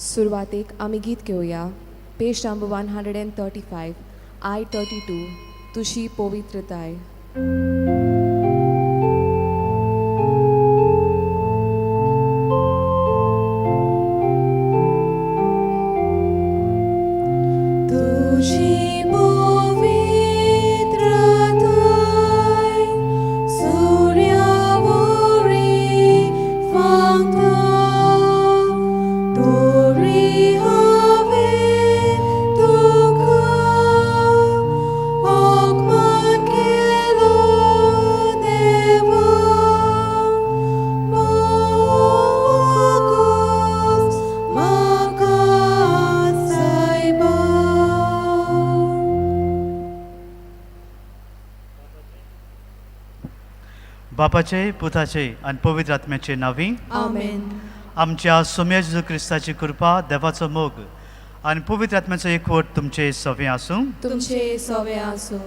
सुरवातेक आमी गीत घेवया. Page number 135, I 32, तुजी पवित्रताय. तुजी पवित्रताय सुर्यावरी फांकता, तरी हांवें तुका अपमान केलो देवा, मागोस म्हाका सायबा. बापाचे, पुताचे आनी पवित्र आत्म्याचे नांवी. आमेन. आमच्या सोम्या जेजू क्रिस्ताची कृपा, देवाचो मोग आनी पवित्र आत्म्याचो एकवट तुमचे सवे आसूं. तुमचे सवे आसूं.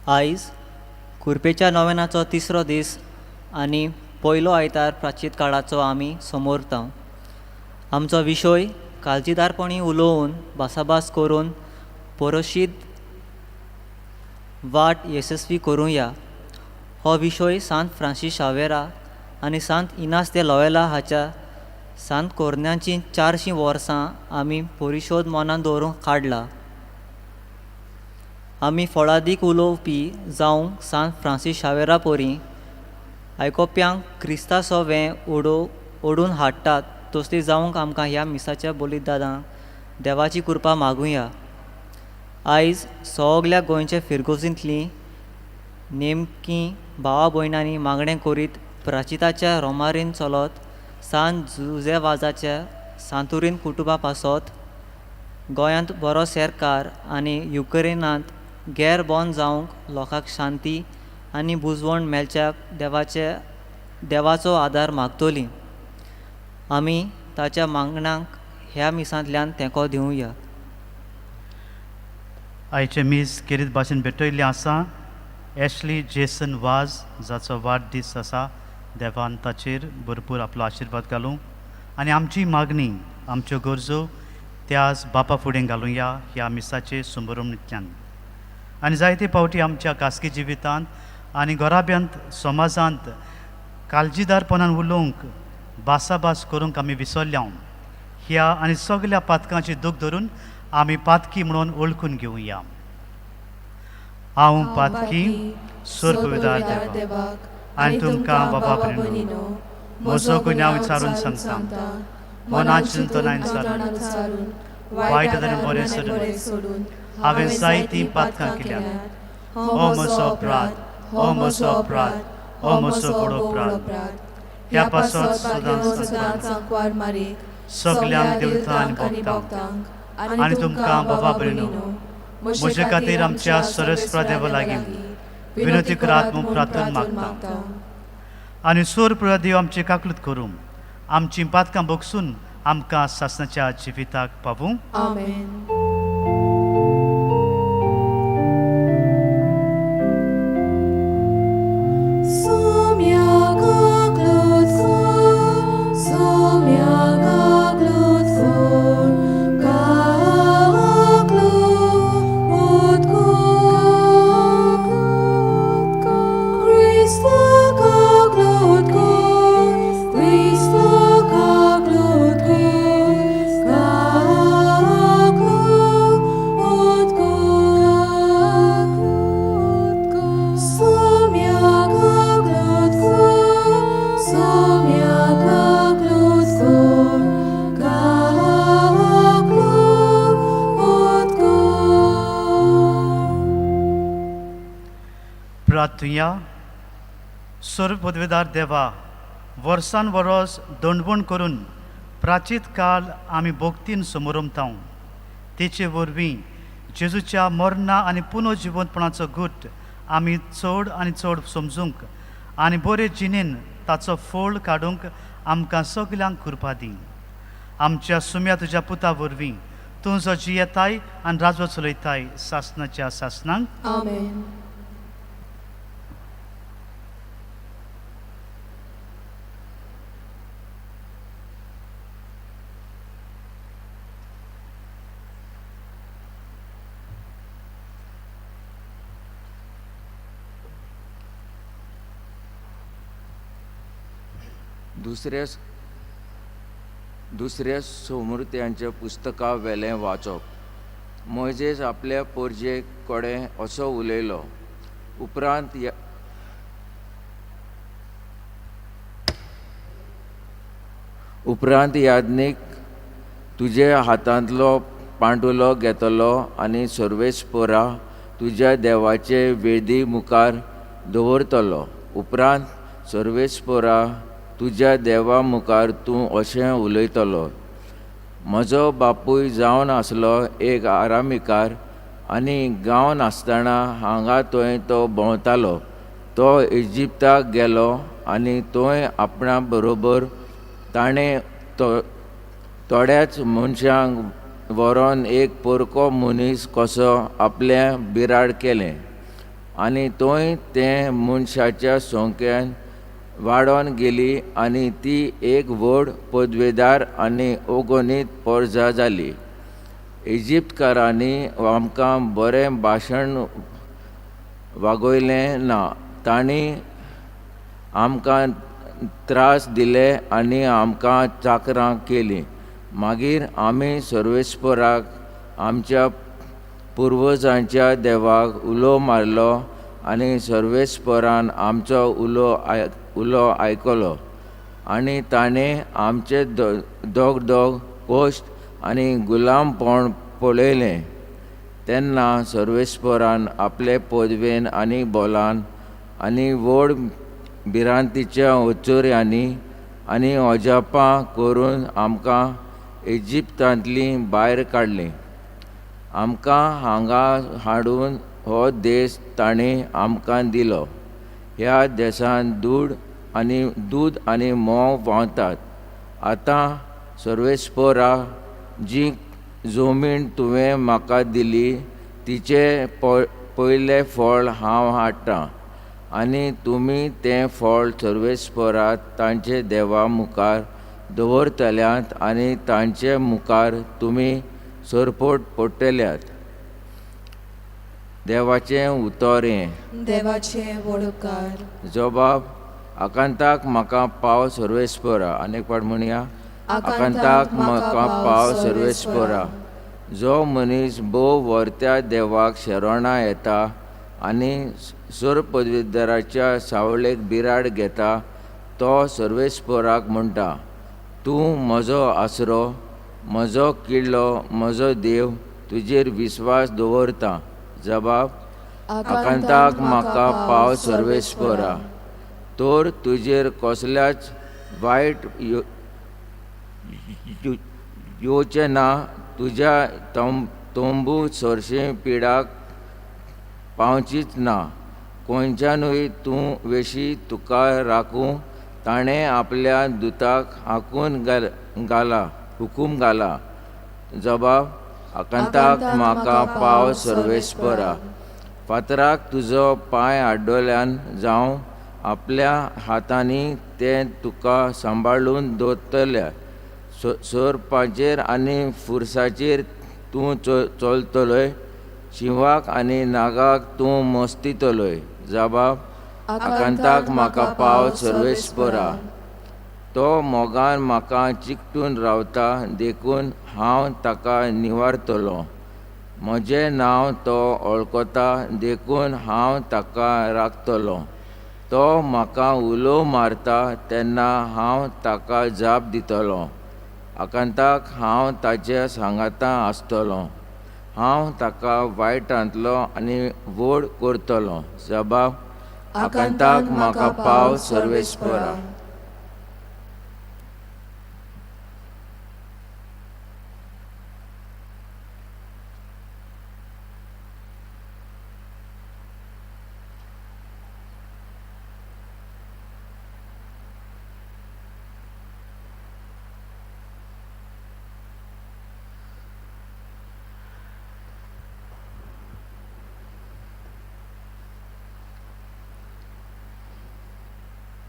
आयज कुर्पेच्या नोवेनाचो तिसरो दीस आनी पयलो आयतार प्राचीत काळाचो आमी समोरता. आमचो विशय काळजीदारपणी उलोवन भासाभास करून परोशीत वाट येसस्वी करुया. हो विशय सांत फ्रांसीस शावेरा आनी सांत इनास दे लोवेला हाच्या सांत कोर्न्याचीं 400 वर्सां आमी परिशोध मनान दवरूंक काडला. आमी फळादीक उलोवपी जावंक सांत फ्रांसीस शावेरा परी आयकोप्यांक क्रिस्ता सोवें ओडून हाडटात तसली जावंक आमकां ह्या मिसाच्या बलिदानाक देवाची कृपा मागुया. आयज सगल्या गोंयच्या फिरगोजींतलीं नेमकी भावा भयणांनी मागणें करीत प्राचिताच्या रोमारीन चलत सांत जुजे वाजाच्या सांतुरीन कुटुंबा पासत गोंयांत बरो सरकार आनी युक्रेनांत गैर बंद जावंक लोकांक शांती आनी बुजवण मेळच्याक देवाचो आदार मागतली. आमी ताच्या मागण्यांक ह्या मिसांतल्यान तेंको दिवया. आयचें मीस केरीत भाशेन भेटयल्लें आसा. एशली जेसन वाज जाचो वाडदीस आसा, देवान ताचेर भरपूर आपलो आशिर्वाद घालूं आनी आमची मागणी, आमच्यो गरजो त्याच बापा फुडें घालुया ह्या मिसाचे सुमरूंतल्यान. आनी जायते फावटी आमच्या खासगी जिवितांत आनी घराब्यांत, समाजांत काळजीदारपणान उलोवंक, भासाभास करूंक आमी विसरल्या. ह्या आनी सगल्या पातकांची दूख धरून आमी पातकी म्हणून वळखून घेवया. हांव पातकी सोरपविदार देवाक आनी तुमकां बाबा भयणीनो म्हजो गुन्यांव विचारून सांगता, मनात चिंतनान विचारून, वायट आनी बरें सोडून हांवें जायतीं पातकां केल्यांत. हो म्हजो अपराध, हो म्हजो अपराध, हो म्हजो व्हड अपराध. ह्या पासत सदांच सांकवार मारीक सगल्यांक देवता आनी भक्तांक आनी तुमकां बाबा भयणीनो म्हजे खातीर आमच्या सरस्प्रा देवा लागीं विनंती करात म्हूण प्रार्थना मागता. आनी सोर देव आमची काकलूत करूं, आमचीं पातकां भोगसून आमकां सासणाच्या जिविताक पावूं. आमेन. प्रार्थुया. सर्व पदवेदार देवा, वर्सान वरोस दंडवण करून प्राचीत काल आमी भक्तीन समोरमताव. तेचे वरवीं जेजूच्या मरणा आनी पुनर्जिवंतपणाचो गुट आमी चड आनी चड समजूंक आनी बरे जिणेन ताचो फोळ काडूंक आमकां सगल्यांक कृपा दी. आमच्या सुम्या तुज्या पुता वरवीं तूं जो जियेताय आनी राजवट चलयताय सासनाच्या सासनांक. आमेन. दुसऱ्या सोमृत्यांच्या पुस्तका वेलें वाचप. मोयजेस आपल्या पोरजे कडेन असो उलयलो. उपरांत उपरांत याज्ञीक तुजे हातांतलो पांटुलो घेतलो आनी सर्वेस्पोरा तुज्या देवाचे वेदी मुखार दवरतलो. उपरांत सर्वेस्पोरा तुज्या देवा मुखार तूं अशें उलयतलो. म्हजो बापूय जावन आसलो एक आरामिकार आनी गांव नासतना हांगा थंय तो भोंवतालो. तो इजिप्ताक गेलो आनी थंय आपणा बरोबर ताणें थोड्याच मनशांक व्हरोन एक पोरको मनीस कसो आपलें बिराड केलें आनी थंय तें मनशाच्या संख्येन वाडोन गेली आनी ती एक व्हड पदवेदार आनी अगणीत पोरजा जाली. इजिप्तकारांनी आमकां बरें भाशण वागयलें ना, तांणी आमकां त्रास दिले आनी आमकां चाकरां केलीं. मागीर आमी सर्वेस्पराक आमच्या पुर्वजांच्या देवाक उलो मारलो आनी सर्वेस्परान आमचो उलो आयकलो आनी ताणें आमचे दोग कश्ट आनी गुलामपण पळयलें. तेन्ना सर्वेस्परान आपले पदवेन आनी बोलान आनी व्हड भिरांतीच्या अचोऱ्यांनी आनी अजापां करून आमकां इजिप्तांतलीं भायर काडलीं. आमकां हांगा हाडून हो देश ताणें आमकां दिलो. ह्या देशांत दूद आनी म्होंव व्हांवतात. आतां सर्वेस्परा जी जमीन तुवें म्हाका दिली तिचें पयलें फळ हांव हाडटां आनी तुमी तें फळ सर्वेस्परा तांचे देवा मुखार दवरतल्यात आनी तांचे मुखार तुमी सरपोट पडटल्यात. देवाचें उतर हें. देवाचें वडकार. जबाब आकांताक म्हाका पाव सर्वेस्परा. आनी एक फावट म्हणया. आकांताक म्हाका पाव सर्वेस्परा. जो मनीस भोव व्हरत्या देवाक शरणां येता आनी सरपदवेदाराच्या सावळेक बिराड घेता तो सर्वेस्पराक म्हणटा, तूं म्हजो आसरो, म्हजो किल्लो, म्हजो देव, तुजेर विस्वास दवरता. जबाब आकांताक म्हाका पाव सर्वेस्परा. तर तुजेर कसल्याच वायट येवचें ना, तुज्या तंबू सरशी पिडाक पावचीच ना. खंयच्यानूय तूं वेशी तुका राखूं ताणें आपल्या दुताक हाकून घाला हुकूम घाला. जबाब आकांताक म्हाका पाव सर्वेस्परा. फातराक तुजो पांय आड्डोल्यान जावं आपल्या हातांनी तें तुका सांबाळून दवरतले. सोरपाचेर आनी फुरसाचेर तूं चलतलोय, शिंवाक आनी नागाक तूं मस्तितलोय. जबाब आकांताक म्हाका पाव सर्वेस्परा. तो मोगान म्हाका चिकटून रावता देखून हांव ताका निवारतलो. म्हजें नांव तो वळखता देखून हांव ताका राखतलो. तो म्हाका उलो मारता तेन्ना हांव ताका जाप दितलो. आकांताक हांव ताच्या सांगाता आसतलो. हांव ताका वायटांतलो आनी व्हड करतलो. जबाब आकांताक म्हाका पाव सर्वेस्परा.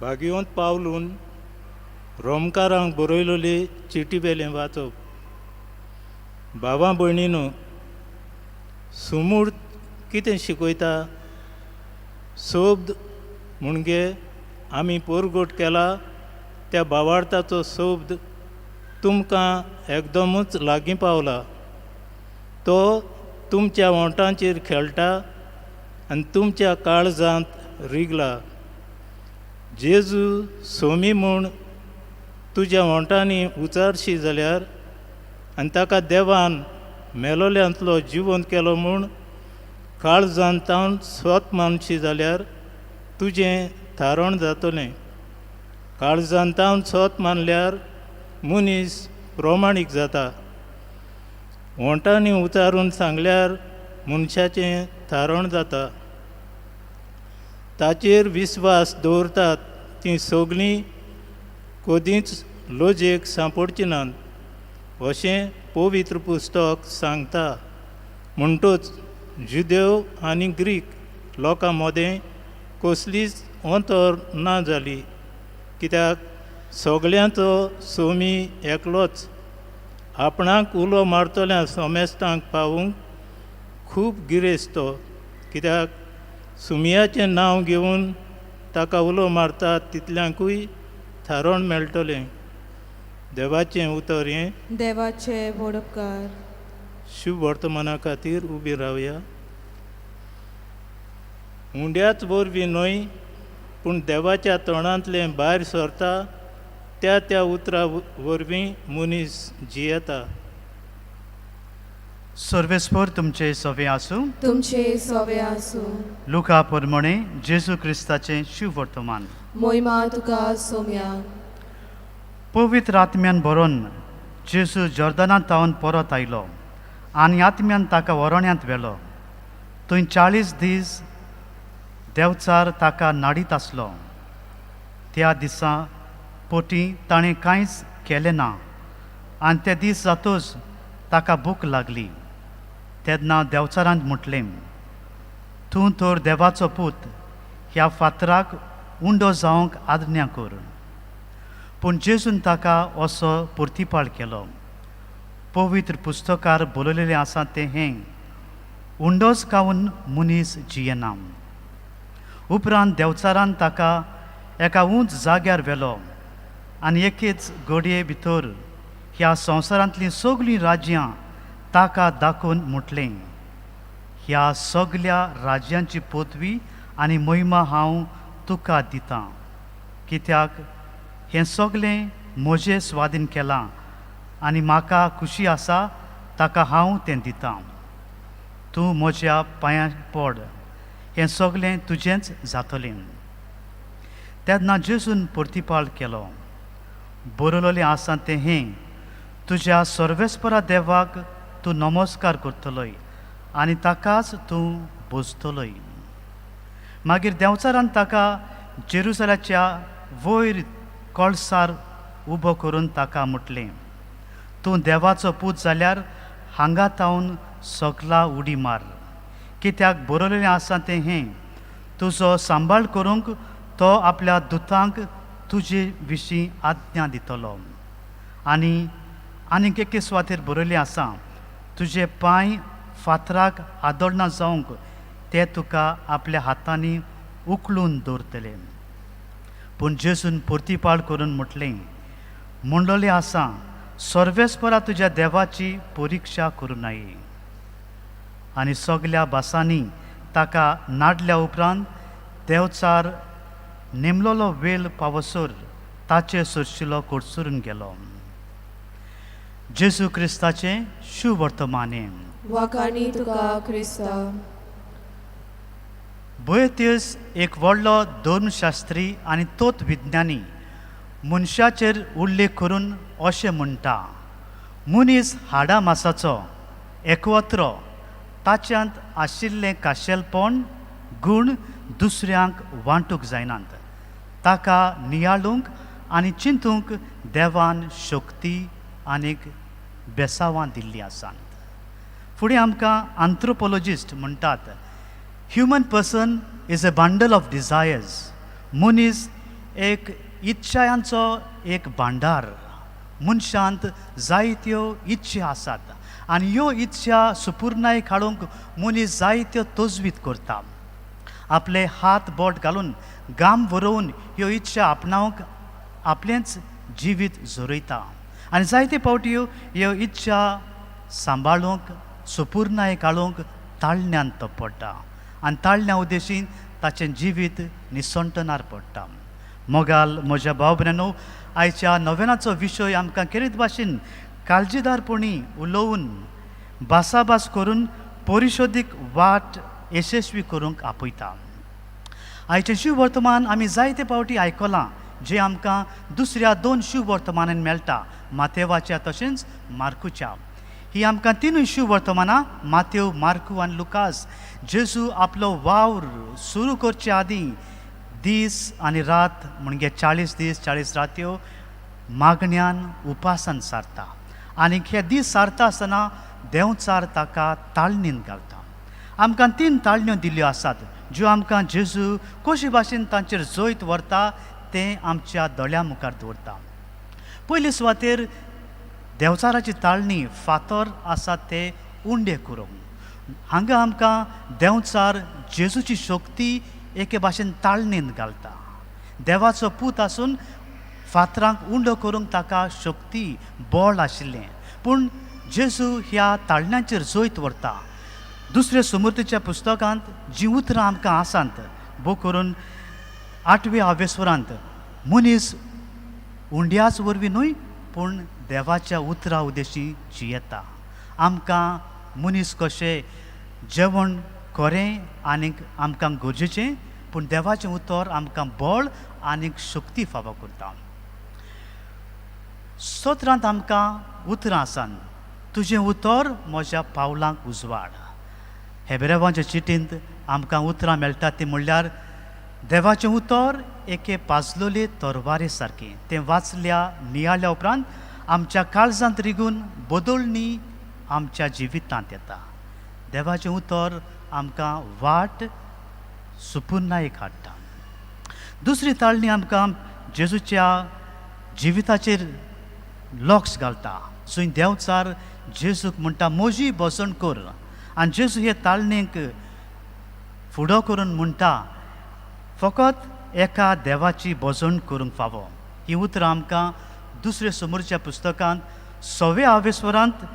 भाग्यवंत पावलून रोमकारांक बरयलोले चिटी वेलें वाचप. भावा भयणीनो, सुमूर्त कितें शिकयता? शब्द म्हणजे आमी पोरगोट केला त्या भावार्थाचो शब्द तुमकां एकदमूच लागीं पावला. तो तुमच्या ओंठांचेर खेळटा आनी तुमच्या काळजांत रिगला. जेजू सोमी म्हूण तुज्या ओंठांनी उचारशी जाल्यार आनी ताका देवान मेलोल्यांतलो जिवंत केलो म्हूण काळजांत तावन स्वत मानशी जाल्यार तुजें थारण जातलें. काळजांत तावन स्वत मानल्यार मनीस प्रमाणीक जाता. ओंठांनी उचारून सांगल्यार मनशाचें थारण जाता. ताचेर विस्वास दवरतात तीं सगळीं कदींच लजेक सांपडची नात अशें पवित्र पुस्तक सांगता. म्हणटूच जुदेव आनी ग्रीक लोकां मदें कसलीच अंतर ना जाली, कित्याक सगळ्यांचो सोमी एकलोच. आपणाक उलो मारतल्या समेस्तांक पावूंक खूब गिरेस्त तो, कित्याक सुमयाचें नांव घेवन ताका उलो मारतात तितल्यांकूय थारण मेळटलें. देवाचें उतर हें. देवाचे व्हड उपकार. शुभ वर्तमाना खातीर उबी रावया. उंड्याच वरवीं न्हय, पूण देवाच्या तोंडांतलें भायर सरता त्या त्या उतरा वरवीं मनीस जियेता. सर्वेस्पर तुमचे सवे आसूं. तुमचे सोवे आसूं. लुका प्रमाणे जेजू क्रिस्ताचें शुभ वर्तमान. मोहिमा तुका सोम्या. पवित्र आत्म्यान भरोन जेजू जॉर्दनांत तावन परत आयलो आनी आत्म्यान ताका वरण्यांत व्हेलो. थंय 40 दीस देंवचार ताका नाडीत आसलो. त्या दिसा पोटी ताणें कांयच केलें ना आनी ते दीस जातच ताका भूक लागली. तेन्ना देंवचारान म्हटलें, तूं तर देवाचो पूत, ह्या फातराक उंडो जावंक आज्ञा कर. पूण जेजून ताका असो पुर्तीपाळ केलो, पवित्र पुस्तकार बरयलेलें आसा तें हें, उंडोच खावन मनीस जियेना. उपरांत देंवचारान ताका एका उंच जाग्यार व्हेलो आनी एकेच घडये भितर ह्या संवसारांतलीं सगळीं राज्यां ताका दाखोवन म्हटलें, ह्या सगल्या राज्यांची पदवी आनी महिमा हांव तुका दितां, कित्याक हें सगळें म्हजे स्वाधीन केलां आनी म्हाका खुशी आसा ताका हांव तें दितां. तूं म्हज्या पांयां पड, हें सगळें तुजेंच जातलें. तेन्ना जेजून प्रतिपाळ केलो, बरयलेलें आसा तें हें, तुज्या सर्वेस्परा देवाक तूं नमस्कार करतलोय आनी ताकाच तूं भजतलोय. मागीर देंवचारान ताका जेरुसलाच्या वयर कळसार उबो करून ताका म्हटलें, तूं देवाचो पूत जाल्यार हांगा तावन सगला उडी मार, कित्याक बरयलेलें आसा तें हें, तुजो सांबाळ करूंक तो आपल्या दुतांक तुजे विशीं आज्ञा दितलो. आनी आनीक एके सुवातेर बरयलें आसा, तुजे पांय फातराक आदळना जावंक ते तुका आपल्या हातांनी उखलून दवरतले. पूण जेजून परतीपाळ करून म्हटलें, म्हणलेलें आसा, सर्वेस्परा तुज्या देवाची परिक्षा करूं नये. आनी सगल्या भासांनी ताका नाडल्या उपरांत देंवचार नेमलोलो वेल पावसर ताचे सरशिलो कोडसरून गेलो. जेजू क्रिस्ताचें शुभ वर्तमान. वाखाणी तुका क्रिस्ता. बोयेथियस एक व्हडलो धर्मशास्त्री आनी तत्वविज्ञानी मनशाचेर उल्लेख करून अशें म्हणटा, मनीस हाडा मासाचो एकवत्रो, ताच्यांत आशिल्लें खाशेलपण गूण दुसऱ्यांक वांटूंक जायनात. ताका नियाळूंक आनी चिंतूंक देवान शक्ती आनीक बेसावां दिल्लीं आसात. फुडें आमकां आंथ्रोपोलॉजिस्ट म्हणटात, human person is a bundle of desires. मनीस एक इच्छायांचो एक भांडार. मनशांत जायत्यो इच्छा आसात आनी ह्यो इच्छा सुपुर्णाय हाडूंक मनीस जायत्यो तजवीज करता. आपले हात बोट घालून गाम बरोवन ह्यो इच्छा आपणावंक आपलेंच जिवीत झरयता आनी जायते फावटी ह्यो इच्छा सांबाळूंक सुपुर्णाय काडूंक ताळण्यान तो पडटा आनी ताळण्या उद्देशीन ताचें जिवीत निसणटणार पडटा. मोगाल म्हज्या भाव भयणांनो, आयच्या नवेनाचो विशय आमकां खेरीत भाशेन काळजीदारपणी उलोवन भासाभास करून परिशोदीक वाट यशस्वी करूंक आपयता. आयचें शिव वर्तमान आमी जायते फावटी आयकलां, जें आमकां दुसऱ्या दोन शिव वर्तमानान मेळटा, मातेवाच्या तशेंच मार्कूच्या. ही आमकां तिनूय शिव वर्तमानां मातेव, मार्कू आनी लुकास जेजू आपलो वावर सुरू करचे आदीं दीस आनी रात म्हणजे 40 दीस 40 रात्यो मागण्यान उपासान सारता आनी हे दीस सारता आसतना देंवचार ताका ताळणीन घालता. आमकां 3 ताळण्यो दिल्ल्यो आसात ज्यो आमकां जेजू कशे भाशेन तांचेर जैत व्हरता तें आमच्या दोळ्यां मुखार दवरता. पयले सुवातेर देंवचाराची ताळणी फातर आसा ते उंडे करूंक. हांगा आमकां देंवचार जेजूची शक्ती एके भाशेन ताळणीन घालता. देवाचो पूत आसून फातरांक उंडो करूंक ताका शक्ती बळ आशिल्लें, पूण जेजू ह्या ताळण्यांचेर जैत व्हरता. दुसऱ्या सुमूर्तीच्या पुस्तकांत जीं उतरां आमकां आसात भोव करून 8व्या आवेस्वरांत मनीस उंड्याच वरवीं न्हय पूण देवाच्या उतरा उद्देशी जियेता. आमकां मनीस कशें जेवण खरें आनीक आमकां गरजेचें, पूण देवाचें उतर आमकां बळ आनीक शक्ती फावो करता. स्तोत्रांत आमकां उतरां आसात, तुजें उतर म्हज्या पावलांक उजवाड. हेब्रेवांच्या चिटींत आमकां उतरां मेळटात ती म्हणल्यार देवाचें उतर एके पाजलोले तरवारे सारकें, तें वाचल्या नियाळ्या उपरांत आमच्या काळजांत रिगून बदलणी आमच्या जिवितांत येता. देवाचें उतर आमकां वाट सुपुर्णायेक हाडटा. दुसरी ताळणी आमकां जेजूच्या जिविताचेर लक्ष घालता, जंय देंवचार जेजूक म्हणटा म्हजी भजन कर आनी जेजू हे ताळणेक फुडो करून म्हणटा फकत एका देवाची भजन करूंक फावो. ही उतरां आमकां दुसऱ्या समोरच्या पुस्तकांत 6व्या आवेस्वरांत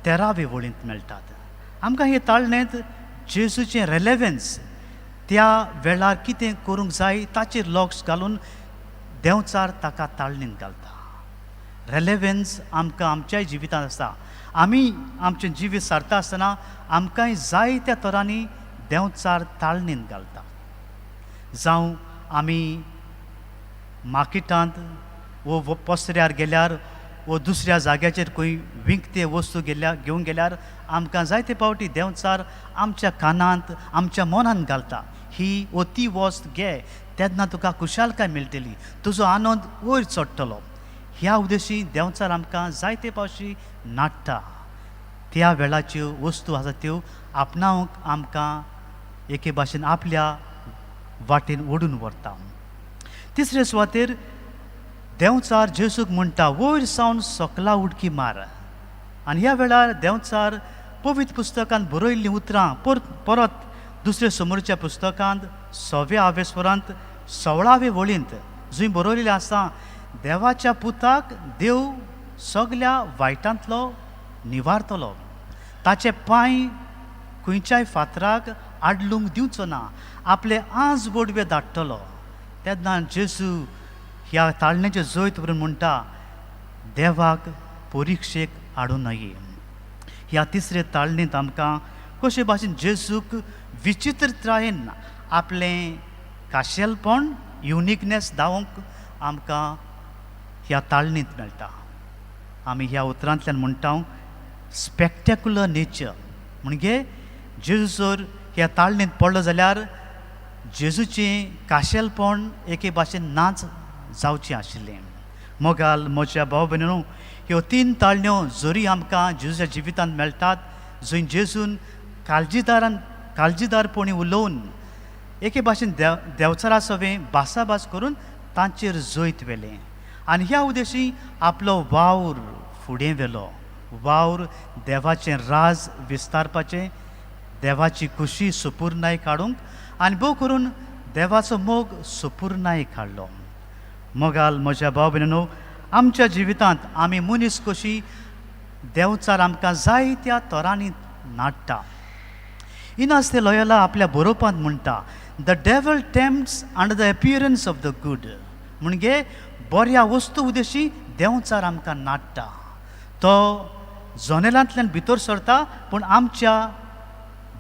13वे वळींत मेळटात. आमकां हे ताळणेंत जेजूचें रेलेवन्स त्या वेळार कितें करूंक जाय ताचेर लक्ष घालून देंवचार ताका ताळणीन घालता. रेलेवन्स आमकां आमच्याय जिवितांत आसा. आमी आमचें जिवीत सारता आसतना आमकांय जाय त्या तरांनी देंवचार ताळणीन घालता. जावं आमी मार्केटांत वो पसऱ्यार गेल्यार वो दुसऱ्या जाग्याचेर खंय विकते वस्तू घेवन गेल्यार आमकां जायते फावटी देंवचार आमच्या कानांत आमच्या मनांत घालता, ही वो ती वस्त घे तेन्ना तुका खुशालकाय मेळटली, तुजो आनंद वयर चडटलो. ह्या उद्देशी देंवचार आमकां जायते पावशी नाडटा. त्या वेळाच्यो वस्तू आसा त्यो आपणावंक आमकां एके भाशेन आपल्या वाटेन ओडून व्हरता. तिसरे सुवातेर देंवचार जेजूक म्हणटा वयर सावन सकला उडकी मार आनी ह्या वेळार देंवचार पवित्र पुस्तकांत बरयल्लीं उतरां परत दुसऱ्या समोरच्या पुस्तकांत 6व्या आवेस्वरांत 16वे वळींत जंय बरयल्लें आसा देवाच्या पुताक देव सगल्या वायटांतलो निवारतलो, ताचे पांय खंयच्याय फातराक आडलूंक दिवचो ना, आपले आंज बोडवे धाडटलो. तेन्ना जेजू ह्या ताळण्याचें जैत व्हरून म्हणटा देवाक परिक्षेक हाडूं नये. ह्या तिसरे ताळणींत आमकां कशे भाशेन जेजूक विचित्रतायेन आपलें खाशेलपण युनिकनेस दावोवंक आमकां ह्या ताळणींत मेळटा. आमी ह्या उतरांतल्यान म्हणटा स्पेक्टेक्युलर नेचर, म्हणजे जेजू जर ह्या ताळणींत पडलो जाल्यार जेजूचें खाशेलपण एके भाशेन नाच जावचें आशिल्लें. मोगाल म्हज्या भाव भयणीनो, ह्यो 3 ताळण्यो जरी आमकां जेजूच्या जिवितांत मेळटात, जंय जेजून काळजीदारपणी उलोवन एके भाशेन देंवचारा सवें भासाभास करून तांचेर जैत व्हेलें आनी ह्या उद्देशी आपलो वावर फुडें व्हेलो. वावर देवाचें राज विस्तारपाचें, देवाची खुशी सुपुर्णाय काडूंक आनी भोव करून देवाचो मोग सुपुर्णाय काडलो. मोगाल म्हज्या भाव भयणीनो, आमच्या जिवितांत आमी मनीस कशी देंवचार आमकां जायत्या तरांनी नाडटा. इनास दे लोयोला आपल्या बरोवपांत म्हणटा, the devil tempts under the appearance of the good. म्हणजे बऱ्या वस्तू उद्देशी देंवचार आमकां नाडटा. तो जनेलांतल्यान भितर सरता पूण आमच्या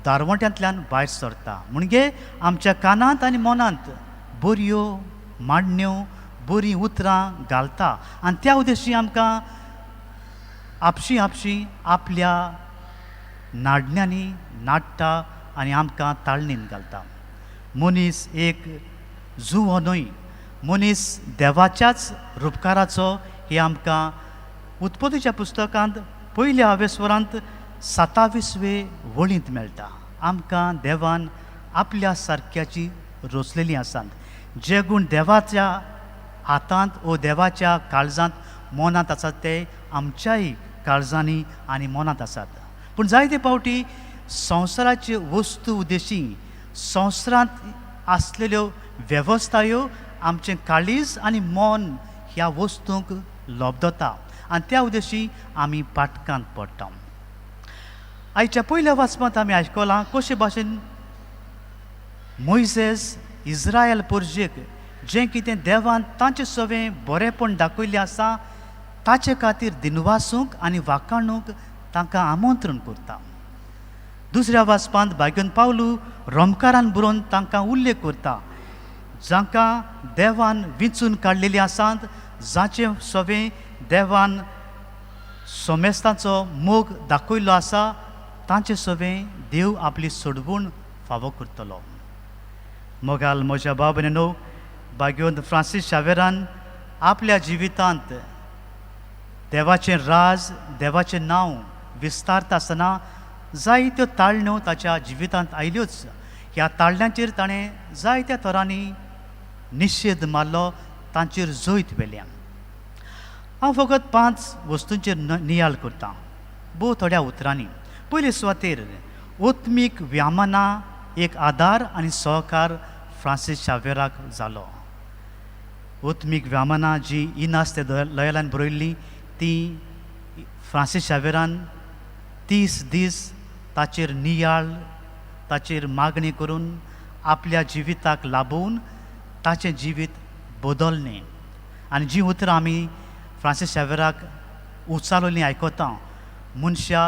दारवंट्यांतल्यान भायर सरता. म्हणजे आमच्या कानांत आनी मनांत बऱ्यो मांडण्यो, बरीं उतरां घालता आनी त्या उद्देशी आमकां आपशी आपशी आपल्या नाडण्यांनी नाडटा आनी आमकां ताळणीन घालता. मनीस एक जुंवो न्हय, मनीस देवाच्याच रुपकाराचो हे आमकां उत्पत्तीच्या पुस्तकांत पयल्या आवेस्वरांत 27वे वळींत मेळटा. आमकां देवान आपल्या सारक्याची रचलेली आसात. जे गूण देवाच्या हातांत वो देवाच्या काळजांत मनांत आसात ते आमच्याय काळजांनी आनी मनांत आसात. पूण जायते फावटी संवसाराचे वस्तू उद्देशी संवसारांत आसलेल्यो वेवस्थायो आमचें काळीज आनी मन ह्या वस्तूंक लब्धता आनी त्या उद्देशी आमी पाटकांत पडटा. आयच्या पयल्या वाचपांत आमी आयकलां कशे भाशेन मोयजेस इस्रायल पोरजेक जें कितें देवान तांचे सवें बरेंपण दाखयल्लें आसा ताचे खातीर दिनवासूंक आनी वाखाणूंक तांकां आमंत्रण करता. दुसऱ्या वाचपांत भाग्यन पावलू रोमकारान बरोवन तांकां उल्लेख करता, जांकां देवान विंचून काडलेलीं आसात, जांचे सवें देवान सोमेस्ताचो मोग दाखयल्लो आसा तांचे सवें देव आपली सोडवण फावो करतलो. मोगाल म्हज्या भाव भयणीनो, भाग्यवंत फ्रांसीस शावेरान आपल्या जिवितांत देवाचें राज, देवाचें नांव विस्तारता आसतना जायत्यो ताळण्यो ताच्या जिवितांत आयल्योच. ह्या ताळण्यांचेर ताणें जायत्या तरांनी निशेध मारलो, तांचेर जैत व्हेलें. हांव फकत 5 वस्तूंचेर नियाळ करतां भोव थोड्या उतरांनी. पयले सुवातेर आत्मीक व्यामना एक आदार आनी सहकार फ्रांसीस शावेराक जालो. आत्मीक व्यामना जी इनास ते लयलान बरयल्ली ती फ्रांसीस शावेरान 30 दीस ताचेर नियाळ, ताचेर मागणी करून आपल्या जिविताक लाभोवन ताचें जिवीत बदललें. आनी जीं उतरां आमी फ्रांसीस शावेराक उचारलेलीं आयकता, मनशा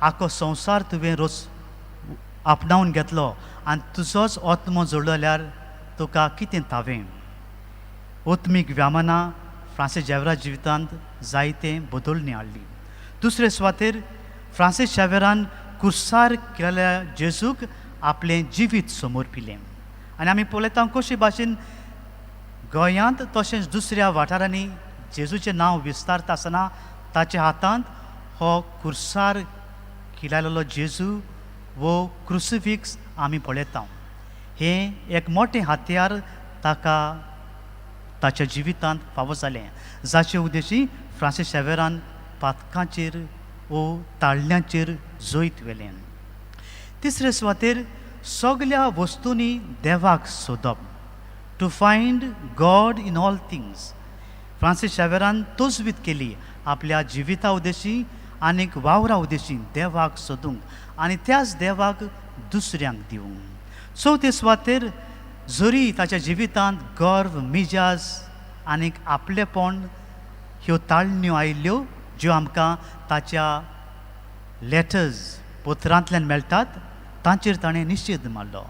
आखो संवसार तुवें रोज आपणावन घेतलो आनी तुजोच आत्मो जोडलो जाल्यार तुका कितें थावें. आत्मीक व्यामना फ्रांसीस शावेरा जिवितांत जायतें बदलणी हाडली. दुसरे सुवातेर फ्रांसीस शावेरान कुर्सार केल्या जेजूक आपलें जिवीत समर्पिलें. आनी आमी पळयता कशे भाशेन गोंयांत तशेंच दुसऱ्या वाठारांनी जेजूचें नांव विस्तारता आसतना ताच्या हातांत हो कुर्सार किलायलेलो जेजू वो क्रुसिफिक्स आमी पळयता. हें एक मोटें हत्यार ताका ताच्या जिवितांत फावो जालें, जाचे उद्देशी फ्रांसीस शावेरान पातकांचेर वो ताळण्यांचेर जैत व्हेलें. तिसरे सुवातेर सगल्या वस्तूंनी देवाक सोदप, to find God in all things. Francis शावेरान तजवीज केली आपल्या जिविता उद्देशी आनीक वावरा उद्देशी देवाक सोदूंक आनी त्याच देवाक दुसऱ्यांक दिवंक. चवथे सुवातेर जरी ताच्या जिवितांत गर्व, मिजाज आनीक आपलेपण ह्यो ताळण्यो आयिल्ल्यो ज्यो आमकां ताच्या लेटर्स पत्रांतल्यान मेळटात तांचेर ताणें निशेध मारलो.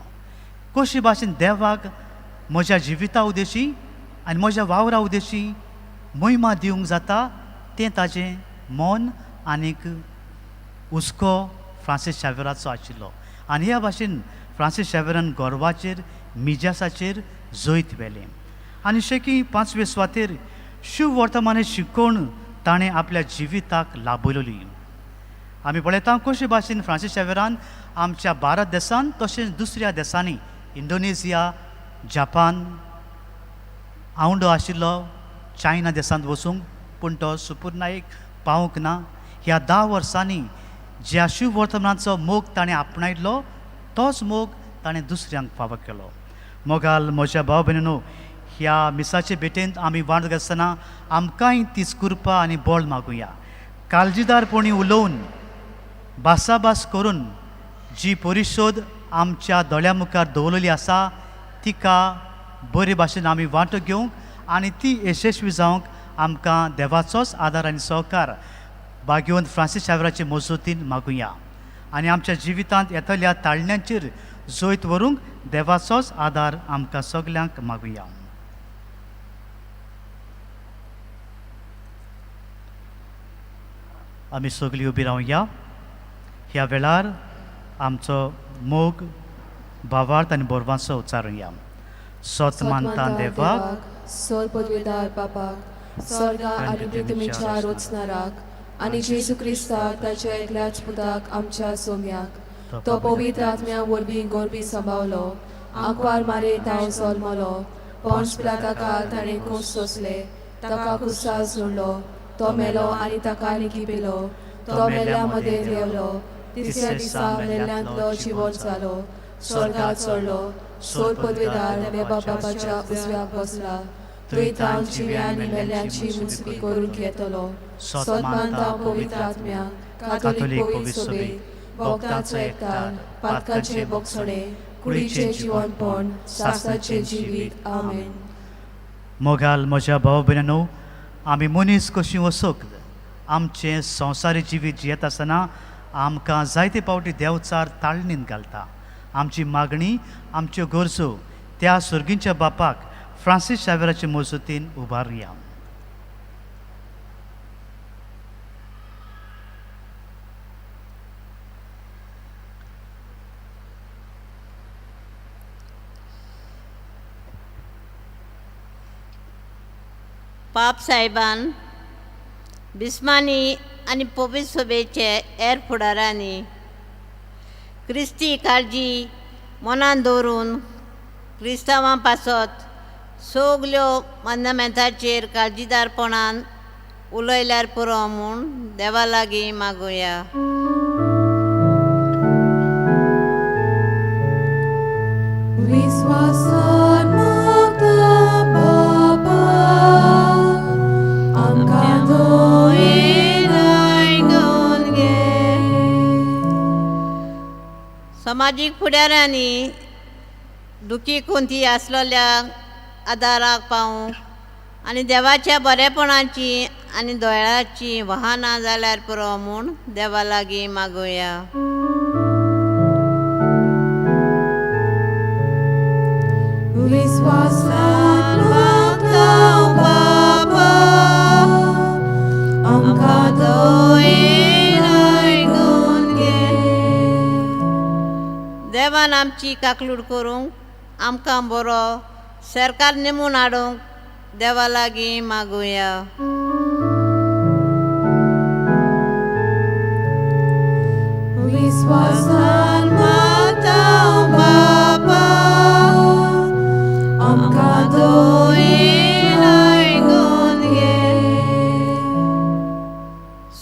कशे भाशेन देवाक म्हज्या जिविता उद्देशी आनी म्हज्या वावरा उद्देशी महिमा दिवंक जाता तें ताजें मन आनीक हुस्को फ्रांसीस शावेराचो आशिल्लो. आनी ह्या भाशेन फ्रांसीस शावेरान गर्वाचेर, मिजासाचेर जैत व्हेलें. आनी शेकी 5वे सुवातेर शुभवर्तमाने शिकोवन ताणें आपल्या जिविताक लाभयली. आमी पळयता कशे भाशेन फ्रांसीस शावेरान आमच्या भारत देशांत तशेंच दुसऱ्या देशांनी इंडोनेशिया, जपान, आवंडो आशिल्लो चायना देशांत वचूंक, पूण तो सुपुर्नायक पावूंक ना. ह्या 10 वर्सांनी ज्या शिववर्तमानाचो मोग ताणें आपणायलो तोच मोग ताणें दुसऱ्यांक फावो केलो. मोगाल म्हज्या भाव भयणीनो, ह्या मिसाचे भेटेंत आमी वांटो घेतना आमकांय तीच कृपा आनी बळ मागुया. काळजीदारपणी उलोवन भासाभास करून जी परिशोध आमच्या दोळ्या मुखार दवरलेली आसा तिका बरे भाशेन आमी वांटो घेवंक आनी ती यशस्वी जावंक आमकां देवाचोच आदार आनी सहकार भाग्यवंत फ्रांसीस शावेराचे मजतीन मागुया आनी आमच्या जिवितांत येतल्या ताळण्यांचेर जैत व्हरूंक देवाचोच आदार आमकां सगल्यांक मागुया. आमी सगळीं उबी रावया. ह्या वेळार आमचो मोग, भावार्थ आनी बोरवांचो उच्चारुया. सोत मानता देवाक, सोर पदवेदार बापाक, स्वर्गा आनी पृथ्वीच्या रोचणाराक आनी जेजू क्रिस्ताक ताच्या एकल्याच पुताक आमच्या सोम्याक, तो पवित्र आत्म्या वरवीं गोरबी सांबावलो, आंकवार मारे तांव जल्मलो, पोंच पिलाता ताणें कोस सोंसले, ताका कुसार सोडलो, तो मेलो आनी ताका निकिपिलो, तो मेल्या मदें देंवलो, तिसऱ्या दिसा मेल्ल्यांतलो जिवोत जालो, स्वर्गार चडलो, सोर पदवेदार देवा बापाच्या उजव्याक बसला, थंय तावन जिव्या आनी मेल्ल्यांची मुजबी करूंक येतलो. सोत मानता पवित्र आत्म्या, कातोलीक पवित्र सोबे, भक्ताचो एकतार, पातकांचे बोगसणे, कुडीचें जिवनपण, सासाचें जिवीत. आमेन. मोगाल म्हज्या भाव भयणांनो, आमी मनीस कशी वसोक आमचें संवसारी जिवीत जियेत आसतना आमकां जायते फावटी देवचार ताळणीन घालता. आमची मागणी, आमच्यो गरजो त्या सर्गींच्या बापाक फ्रांसीस शावेराचे मजतीन उबारुया. पाप साहेबान बिस्मानी आनी पोपी सोबेचे हेर फुडारांनी क्रिस्ती काळजी मनान दवरून क्रिस्तांवां पासत सगल्यो मंदमेंताचेर काळजीदारपणान उलयल्यार पुरो म्हूण देवा लागीं मागुया. विस्वासान मागता बापा, आमकां दयेन आयकून घे. समाजीक फुडाऱ्यांनी दुखी कोंती आसलेल्या आदाराक पावूंक आनी देवाच्या बरेपणाची आनी दोळ्याची वाहनां जाल्यार पुरो म्हूण देवा लागीं मागुया. विस्वासान मागता बापा, आमकां दयेन आयकून घे. देवान आमची काकलूट करूंक आमकां बरो सरकार नेमून हाडूंक देवा लागीं मागुया. विस्वासान मागता बापा, आमकां दयेन आयकून घे.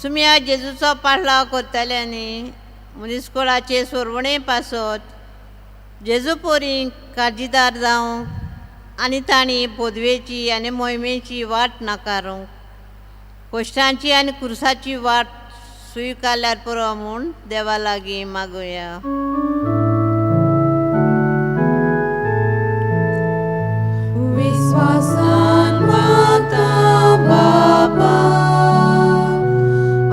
सुम्या जेजूचो पाडलाव करतल्यांनी मनीसकुळाचे सोरवणे पासत जेजू पोरींक काळजीदार जावंक आनी तांणी पदवेची आनी मोहिमेची वाट नाकारूंक कश्टांची आनी कुर्साची वाट स्विकारल्यार पुरो म्हूण देवा लागीं मागुया. विस्वासान मागता बापा,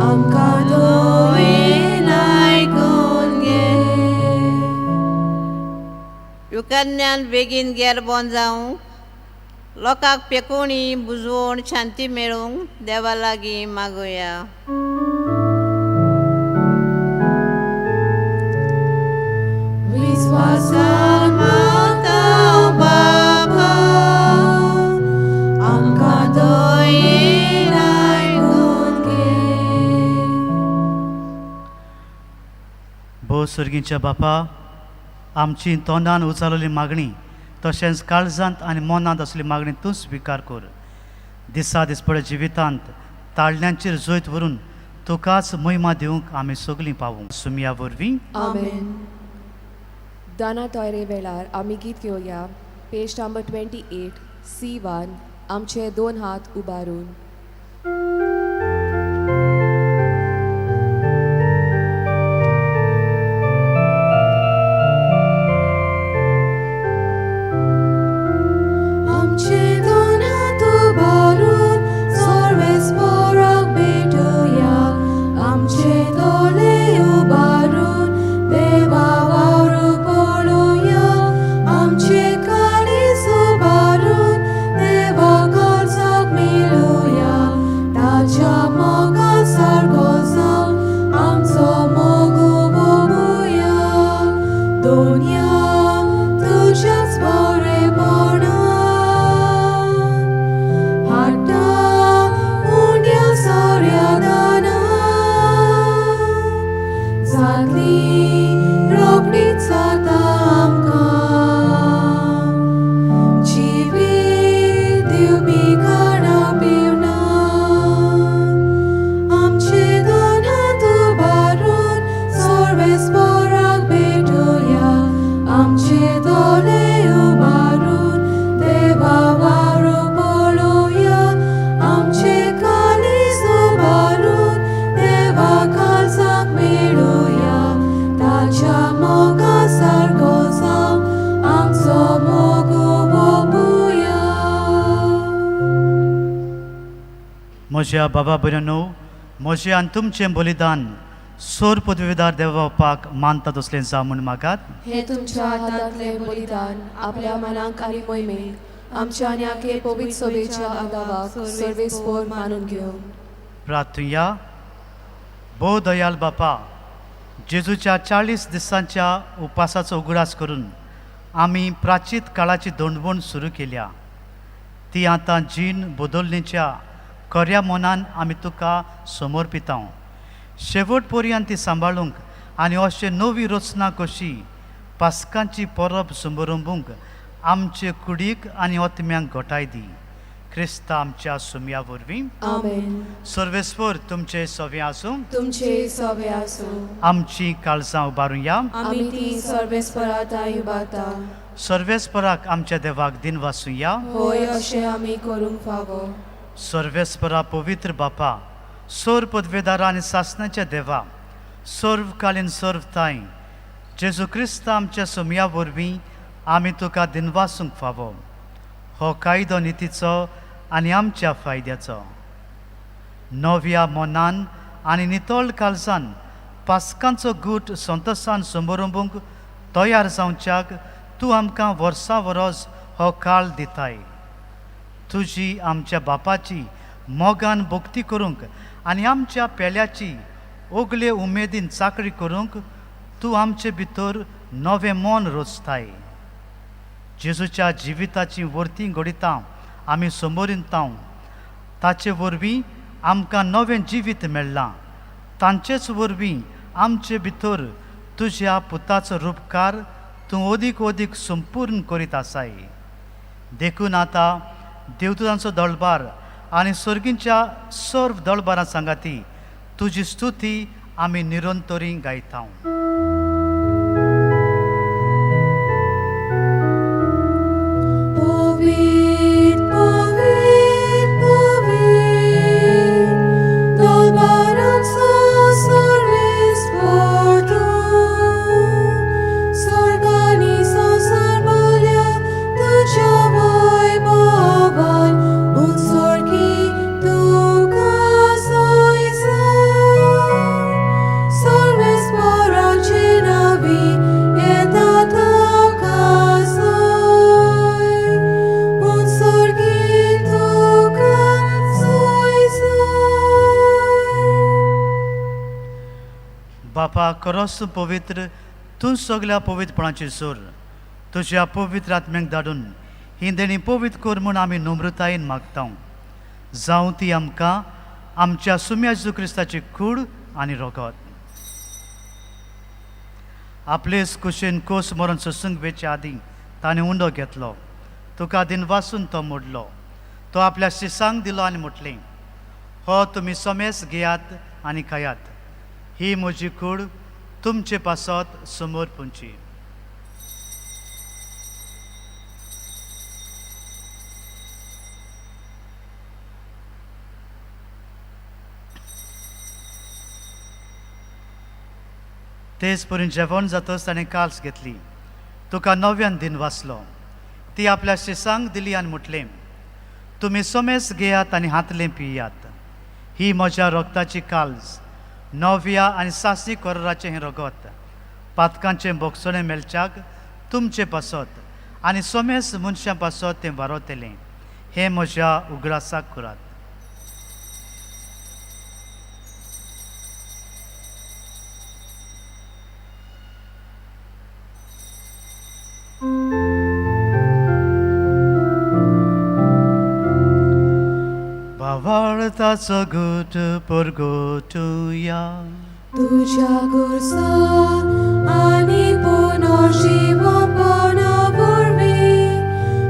आमकां दयेन आयकून घे. युकन्यान बेगीन गेरबोन जावंक लोकांक पेकोणी बुजवण शांती मेळूंक देवा लागीं मागुया. विस्वासान मागता बापा, आमकां दयेन आयकून घे. भोव सर्गींच्या बापा, आमची तोंडान उचारलेली मागणी तशेंच काळजांत आनी मनांत असली मागणी तूं स्विकार कर. दिसा दिसपड्या जिवितांत ताळण्यांचेर जैत व्हरून तुकाच महिमा दिवंक आमी सगलीं पावूं. सुमया वरवीं आमेन. दाना तोयरे वेळार आमी गीत घेवया पेज नंबर 28 C1 आमचे दोन हात उबारून. आमचे दोन हात उबारून सर्वेस्पराक भेटया, आमचे दोळे उबारून देवा वावरू पळोवया, आमचे काळीज उबारून देवा गरजाक मेळोवया, ताच्या मोगा सारको जावन आमचो मोग उबोवया. दोनया तुज्याच बरेपणान हाडटा उण्या सोऱ्या दानां जातली रोखडीच जाता आमकां जिवीत दिवपी खाणां पिवणां. आमचे दोन हात उबारून सर्वेस्पराक भेटोया, आमचे दोळे उबारून देवा वावरू पळोवया, आमचे काळीज उबारून देवा काळजाक मेळोवया, ताच्या मोगा सारको जावन आमचो मोग उबोवया. म्हज्या बाबा भयणो, म्हजें आनी तुमचें बलिदान सोर पदवीदार देवा बापाक मानता तसलें जावं म्हूण मागात. हे तुमच्या हातांतलें बलिदान आपल्या मनाक आनी मोहिमेक आमच्या आनी आखे पवित्र सभेच्या आदावाक सर्वेस्पोर मानून घेवं. प्रार्थुया. भोव दयाल बापा, जेजूच्या 40 दिसांच्या उपासाचो उगडास करून आमी प्राचीत काळाची दंडवण सुरू केल्या. ती आतां जीण बदलणेच्या खऱ्या मनान आमी तुका समर्पितांव. शेवट पर्यंत ती सांबाळूंक आनी अशें नवी रचना कशी पास्कांची परब समरंबूंक आमचे कुडीक आनी आत्म्यांक घटाय दी. क्रिस्ता आमच्या सुमया वरवीं. आमेन. सर्वेस्पर तुमचे सवे आसूं. तुमचे सवे आसूं. आमची काळजां उबारुया. आमी ती सर्वेस्परा ताई उबारता. सर्वेस्पराक आमच्या देवाक दिनवासुया. होय, अशें आमी करूंक फावो. सर्वेस्परा पवित्र बापा, सोर पदवेदारा आनी सासणाच्या देवा, सर्वकालीन सर्व ताई, जेजू क्रिस्त आमच्या सुमया वरवीं आमी तुका दिनवासूंक फावो. हो कायदो नितीचो आनी आमच्या फायद्याचो. नव्या मनान आनी नितळ काळजान पास्कांचो गूट संतोसान समरंबूंक तयार जावच्याक तूं आमकां वर्सां वरोस हो काळ दिताय. तुजी आमच्या बापाची मोगान भक्ती करूंक आनी आमच्या पेल्याची ओगले उमेदीन चाकरी करूंक तूं आमचे भितर नवें मन रोचताय. जेजूच्या जिविताची वर्ती घडितां आमी समोरिंतांव. ताचे वरवीं आमकां नवें जिवीत मेळ्ळां. तांचेच वरवीं आमचे भितर तुज्या पुताचो रुपकार तूं अदीक अदीक संपूर्ण करीत आसाय. देखून आतां देवदूतांचो दळबार आनी सर्गींच्या सर्व दळबारां सांगाती तुजी स्तुती आमी निरंतरी गायता. पवित्र पवित्र पवित्र दरबारांचो सर्वेस्पर तूं, स्वर्गानी संवसार भरल्या तुज्या वैभवान, उत्सर्गी तुका जय जावं. सर्वेस्पराचे नांवी येता ताका जय, उत्सर्गी तुका जय जावं. बापा खरोच तूं पवित्र, तूं सगल्या पवित्रपणाची जोर. तुज्या पवित्र आत्म्याक धाडून ही देणी पवित्र कर म्हूण आमी नम्रतायेन मागता. जावं ती आमकां आमच्या सुम्या जेजू क्रिस्ताची कूड आनी रोगत. आपलेच कुशेन कोस मरण सोसूंक वेचे आदीं ताणें उंडो घेतलो, तुका दिनवासून तो मोडलो, तो आपल्या शिसांक दिलो आनी म्हटलें, हो तुमी समेस घेयात आनी खायात, ही म्हजी कूड तुमचे पासत समोर पुंची. तेच परी जेवण जातच ताणें काल्स घेतली, तुका नव्यान दिन वाचलो, ती आपल्या शिसांक दिली आनी म्हटलें, तुमी समेस घेयात आनी हातलें पियात, ही म्हज्या रगताची काल्स, नव्या आनी सासी कोराचें हें रगत, पातकांचें बोगसणें मेळच्याक तुमचे पासत आनी समेस मनशां पासत तें वारवतलें, हें म्हज्या उगडासाक करात. भावार्थाचो गुट परगटुया. तुज्या गुरसा आनी पुनर्जिवपणा वरवीं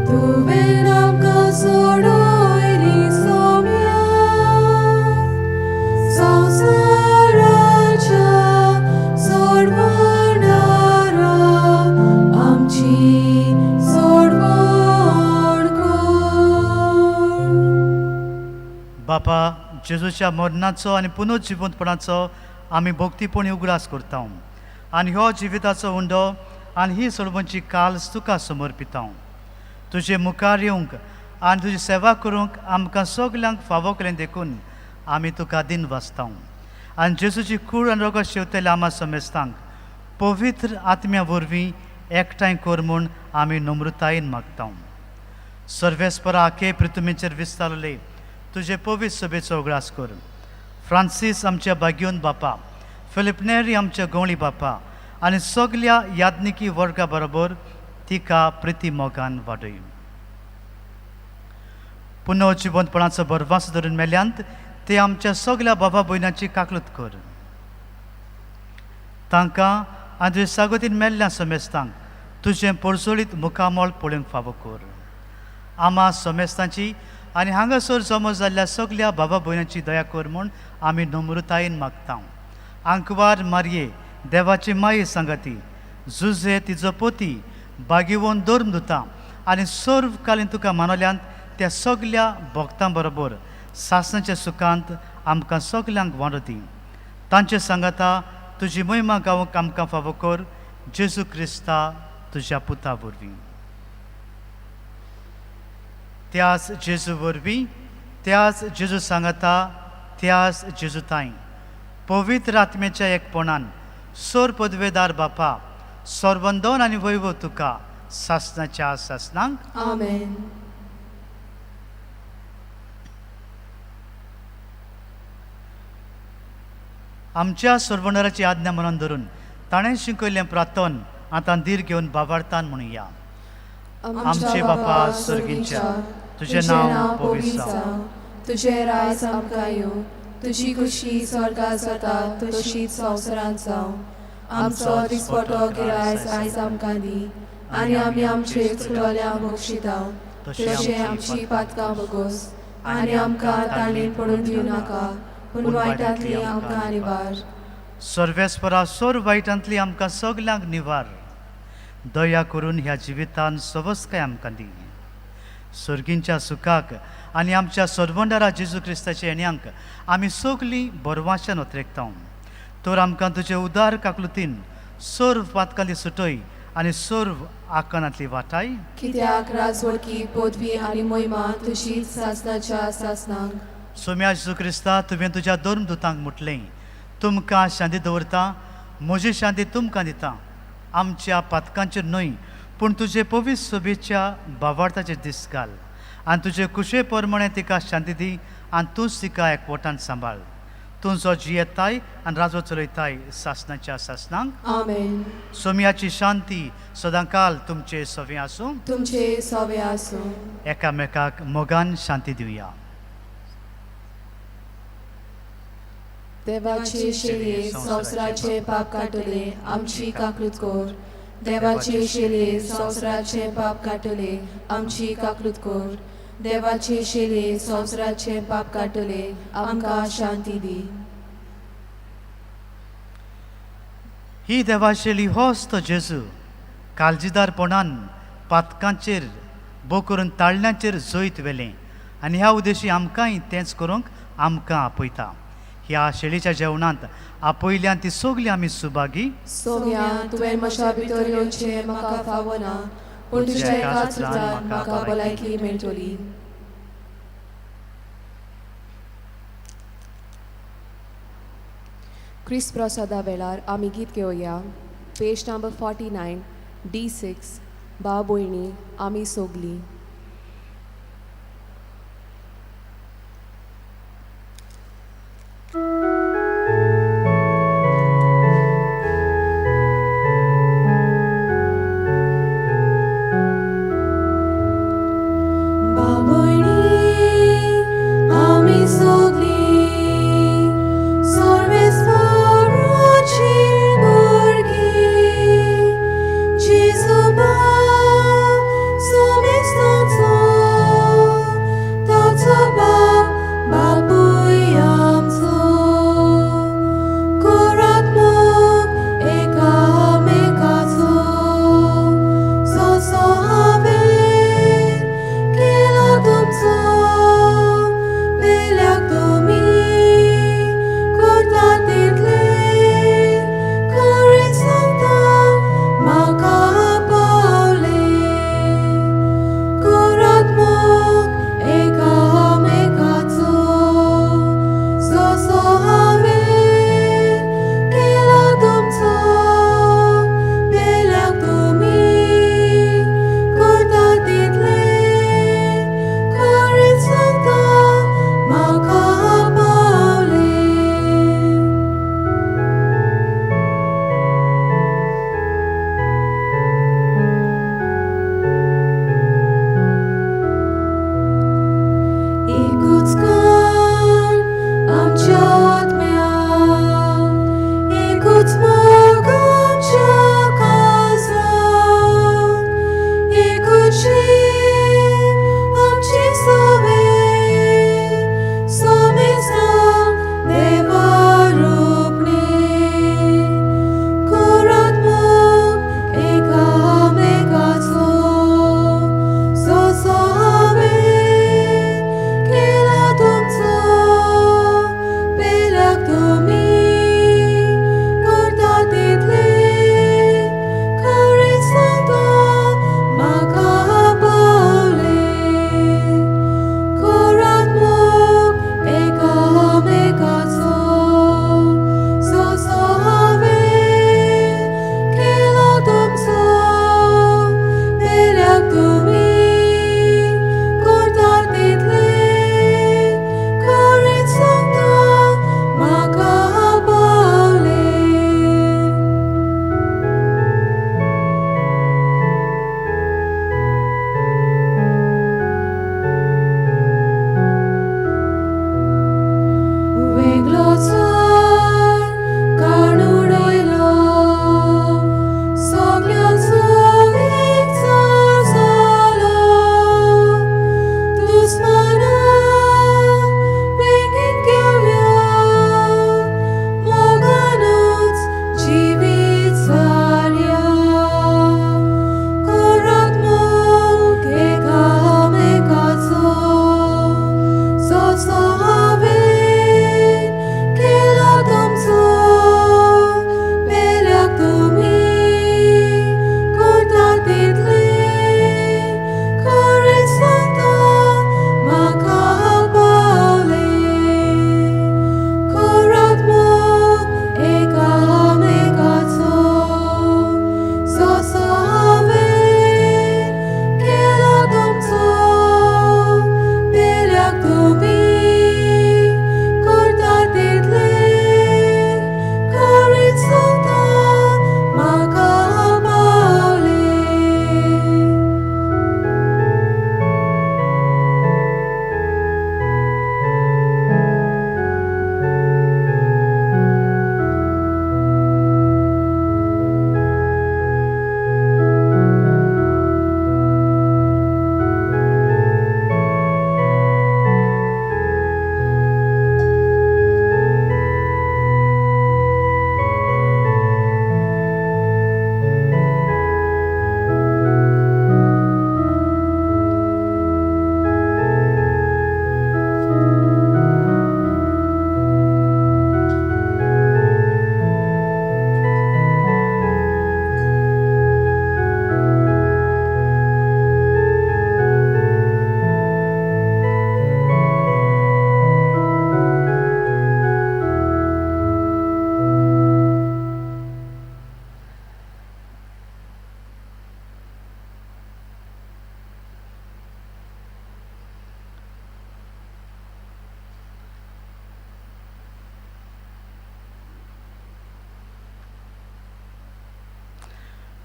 तुवें आमकां सोडयली सोम्या, संवसाराच्या सोडवणारा आमची सोडवण कर. बापा, जेजूच्या मरणाचो आनी पुनर्जिवंतपणाचो आमी भक्तीपणी उगडास करता आनी हो जिविताचो उंडो आनी ही सोडवणची काल्स तुका समर्पिता. तुजे मुखार येवंक आनी तुजी सेवा करूंक आमकां सगल्यांक फावो केलें देखून आमी तुका दिन वाचता. आनी जेजूची कूड आनी रोगत शेवतल्या आमा समेस्तांक पवित्र आत्म्या वरवीं एकठांय कर म्हूण आमी नम्रतायेन मागता. सर्वेस्परा आखे पृथ्वीचेर विस्तारले तुजे पवित्र सभेचो उगडास कर. फ्रांसीस आमच्या बाग्योन बापा, फिलिप नेरी आमच्या गवळी बापा आनी सगल्या याज्ञिकी वर्गा बरोबर तिका प्रिती मोगान वाडय. पुनर्जिवंतपणाचो भरवास धरून मेल्यांत ते आमच्या सगल्या बाबा भयणाची काकलूत कर. तांकां आनी तुजे सागोतीन मेल्ल्या समेस्तांक तुजें पोरसोळीत मुखामळ पळोवंक फावो कर. आमा समेस्तांची आनी हांगासर जमो जाल्ल्या सगल्या बाबा भयणाची दया कर म्हूण आमी नम्रतायेन मागता. आंकवार मारये देवाची माये सांगाती जुजे तिजो पोती बागेवन धर्म दिता आनी सर्व कालीन तुका मानवल्यांत त्या सगल्या भक्तां बरोबर सासणाच्या सुखांत आमकां सगल्यांक वांटो दी. तांचे सांगाता तुजी महिमा गावंक आमकां फावो कर, जेजू क्रिस्ता तुज्या पुता वरवीं. त्याच जेजू वरवीं, त्याच जेजू सांगाता, त्याच जेजू ताई पवित्र आत्म्याच्या एकपणान सोर पदवेदार बापा सर्वंदन आनी वैभव तुका सासणाच्या सासणांक. आमेन. आमच्या सर्वणराची आज्ञा म्हणून धरून ताणें शिकयल्लें प्रार्थन आतां धीर घेवन बाबार्थान म्हणुया. आमचे बापा सर्गींच्या, तुजें नांव पवित्र जावं, तुजें राज आमकां येवं, तुजी खुशी स्वर्गात जाता तशीच संवसारांत जावं. आमचो दिसपटो गिरायस आयज आमकां दी आनी आमी आमचे चुकलोल्यांक बक्षिता तशें आमची पातकां बगोस आनी आमकां ताणें पडून दिवं नाका, पूण वायटांतली आमकां निवार. सर्वेस्परा सोर वायटांतली आमकां सगल्यांक निवार. दया करून ह्या जिवितान सवस्काय आमकां दी. सर्गींच्या सुखाक आनी आमच्या सर्वंडरा जेजू क्रिस्ताच्या येण्यांक आमी सगलीं बरवाशान ओतरेकता. तर आमकां तुजे उदार काकलुतीन सर्व पातकांतली सुटय आनी सर्व आकानांतली वाटाय. कित्याक राजवडकी पदवी आनी महिमा तुजी सासणाच्या सासणांक. सोम्या जेजू क्रिस्ता, तुवें तुज्या धर्म दुतांक म्हटलें, तुमकां शांती दवरता, म्हजी शांती तुमकां दिता. आमच्या पातकांचेर न्हय पूण तुजे पवित्र सभेच्या भावार्थाचेर दीस घाल आनी तुजे कुशे प्रमाणे तिका शांती दी आनी तूंच तिका एकवटान सांबाळ. तूं जो जियेताय आनी राजो चलयताय सासणाच्या सासणांक. आमेन. सोम्याची शांती सदांकाल तुमचे सवे आसूं. तुमचे सवे आसूं. एकामेकाक मोगान शांती दिवया. देवाचे शेळये संवसाराचे पाप काडटले आमची काकूत कर. देवाचे शेले संवसाराचें पाप काडटले आमची काकूत कर. देवाचे शेले संवसाराचें पाप काडटले आमकां शांती दी. ही देवाशेली होच तो जेजू काळजीदारपणान पातकांचेर भो करून ताळण्यांचेर जैत व्हेलें आनी ह्या उद्देशी आमकांय तेंच करूंक आमकां आपयता. ह्या शेळीच्या जेवणांत आपयल्यान ती सगळी आमी सुभागी. सोम्या, तुवें म्हज्या भितर येवचें म्हाका फावना, पूण तुज्या एकाच उतरान म्हाका भलायकी मेळटली. क्रिस्त प्रसादा वेळार आमी गीत घेवया. पेज नंबर 49 D6. भाव भयणी आमी सोगलीं. बाबोयणी आमी सोगलीं सर्वेस्पराची भुरगीं, जेजू बाब सोमेस्ताची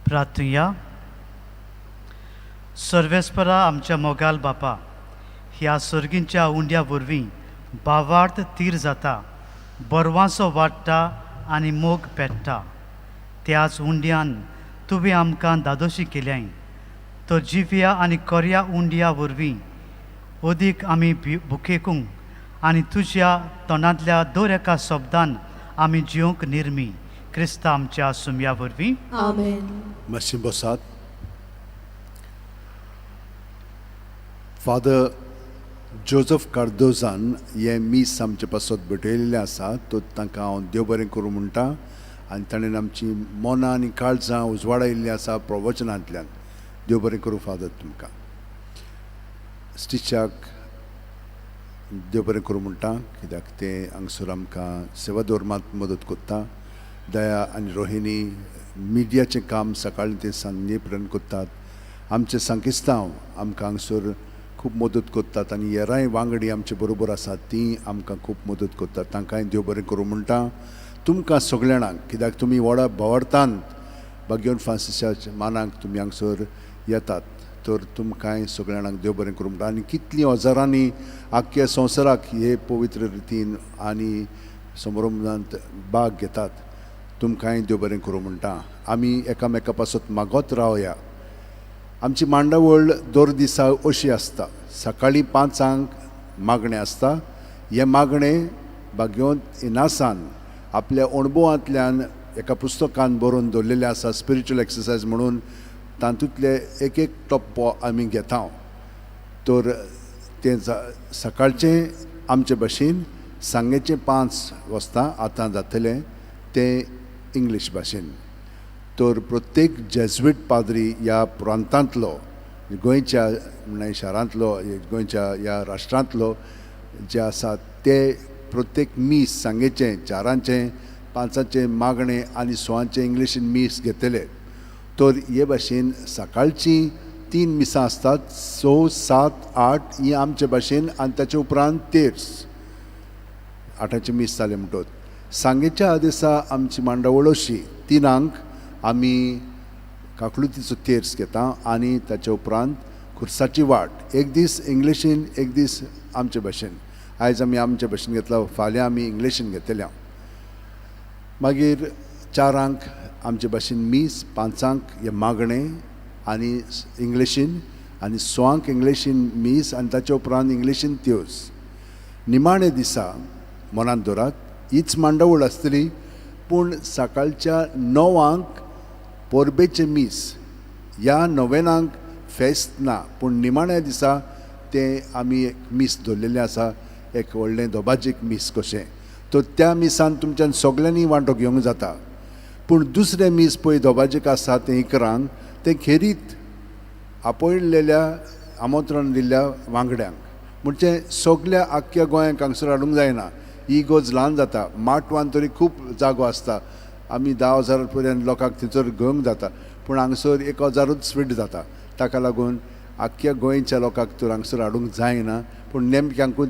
प्रार्थुया. सर्वेस्परा आमच्या मोगाल बापा, ह्या सर्गींच्या उंड्या वरवीं भावार्थ तीर जाता, बरवांसो वाडटा आनी मोग पेट्टा. त्याच उंड्यान तुवें आमकां दादोशी केल्याय, तो जिव्या आनी कोर्या उंड्या वरवीं अदीक आमी भुकेकूंक आनी तुज्या तोंडांतल्या दर एका शब्दान आमी जिवंक निर्मी, क्रिस्ता आमच्या सुम्या वरवीं. आमेन. मातशें बसात. फादर जोजफ कार्दोजान हें मीस आमचे पासत भेटयलेलें आसा, तो तांकां हांव देव बरें करूं म्हणटा आनी ताणें आमची मनां आनी काळजां उजवाडायिल्लीं आसा प्रवचनांतल्यान. देव बरें करूं फादर तुमकां. स्टिचाक देव बरें करूं म्हणटा, कित्याक तें हांगसर आमकां सेवा धर्मांत मदत करता. दया आनी रोहिणी मिडियाचें काम सकाळीं ते सांजे पर्यंत करतात. आमचे सांकिस्तांव आमकां हांगसर खूब मदत करतात आनी हेरांय वांगडी आमचे बरोबर आसात, तीं आमकां खूब मदत करतात. तांकांय देव बरें करूं म्हणटा. तुमकां सगल्या जाणांक, कित्याक तुमी व्हडा भावार्थान भाग्यवन फ्रांसिसाच्या मानाक तुमी हांगसर येतात, तर तुमकांय सगल्या जाणांक देव बरें करूं म्हणटा. आनी कितलीं हजारांनी आख्ख्या संवसाराक हे पवित्र रितीन आनी समारंभांत भाग घेतात, तुमकांय देव बरें करूं म्हणटा. आमी एकामेका पासत मागत रावया. आमची मांडावळ दर दिसा अशी आसता, सकाळीं 5 मागणें आसता. हें मागणें भाग्यवंत इनासान आपल्या अणभवांतल्यान एका पुस्तकान बरोवन दवरलेलें आसा, स्पिरिच्युअल एक्सरसायज म्हणून. तातूंतले एक एक टप्पो आमी घेता. तर तें सकाळचें आमचे भाशेन सांगेचें 5 वाजता आतां जातलें तें इंग्लीश भाशेन. तर प्रत्येक जेज्वीट पाद्री ह्या प्रांतांतलो, गोंयच्या म्हणल्यार शारांतलो, गोंयच्या ह्या राष्ट्रांतलो जे आसा ते प्रत्येक मीस सांगेचें 4, 5 मागणें आनी 6 इंग्लिशीन मीस घेतले. तर हे भाशेन सकाळचीं 3 मिसां आसतात, 6, 7, 8 ही आमचे भाशेन आनी ताचे उपरांत तेर्स 8 मीस जालें म्हणटत. सांगेच्या दिसा आमची मांडावळ अशी, 3 आमी काकळुतीचो तेर्स घेता आनी ताचे उपरांत खुर्साची वाट, एक दीस इंग्लिशीन एक दीस आमचे भाशेन. आयज आमी आमचे भाशेन घेतला, फाल्यां आमी इंग्लिशीन घेतल्या. मागीर 4 आमचे भाशेन मीस, 5 हें मागणें आनी इंग्लिशीन, आनी 6 इंग्लिशीन मीस आनी ताचे उपरांत इंग्लिशीन त्योस. निमाणे दिसा मनांत दवरात, हीच मांडावळ आसतली, पूण सकाळच्या 9 परबेचें मीस. ह्या 9 फेस्त ना, पूण निमाण्या दिसा तें आमी एक मीस दवरलेलें आसा, एक व्हडलें दोबाजीक मीस कशें. तर त्या मिसान तुमच्यान सगल्यांनी वांटो घेवंक जाता. पूण दुसरें मीस पळय दोबाजीक आसा तें 11, तें खेरीत आपयलेल्या आमंत्रण दिल्ल्या वांगड्यांक, म्हणजे सगल्या आख्ख्या गोंयांक हांगसर हाडूंक जायना. ही इगोर्ज ल्हान जाता, माटवान तरी खूब जागो आसता, आमी 10,000 पर्यंत लोकांक थंयसर घेवंक जाता, पूण हांगसर 1,000च फिट जाता. ताका लागून आख्ख्या गोंयच्या लोकांक तर हांगसर हाडूंक जायना, पूण नेमक्यांकूच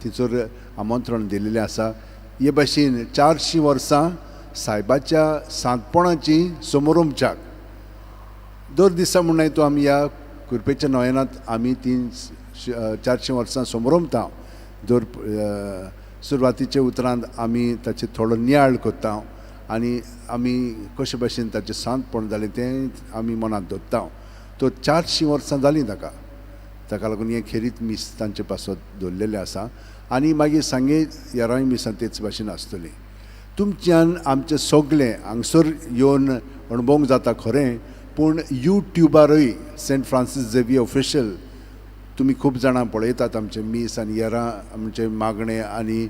थंयसर आमंत्रण दिलेलें आसा. हे भाशेन 400 वर्सां सायबाच्या सांतपणाची समोरमच्याक दर दिसा म्हणून तो आमी ह्या कुरपेच्या नोयनांत आमी 400 वर्सां समोरमता. दर सुरवातीच्या उतरांत आमी ताचे थोडो नियाळ करता आनी आमी कशे भाशेन ताचें सांतपण जालें तें आमी मनांत दवरता. तर 400 वर्सां जालीं ताका, ताका लागून हें खेरीत मीस तांचे पासत दवरलेलें आसा. आनी मागीर सांगे हेरांय मिसां तेच भाशेन आसतलीं. तुमच्यान आमचें सगळें हांगसर येवन अणभवंक जाता खरें, पूण यूट्युबारूय सेंट फ्रांसीस झेवियर ऑफिशियल तुमी खूब जाणां पळयतात आमचें मीस आनी हेरां आमचें मागणें आनी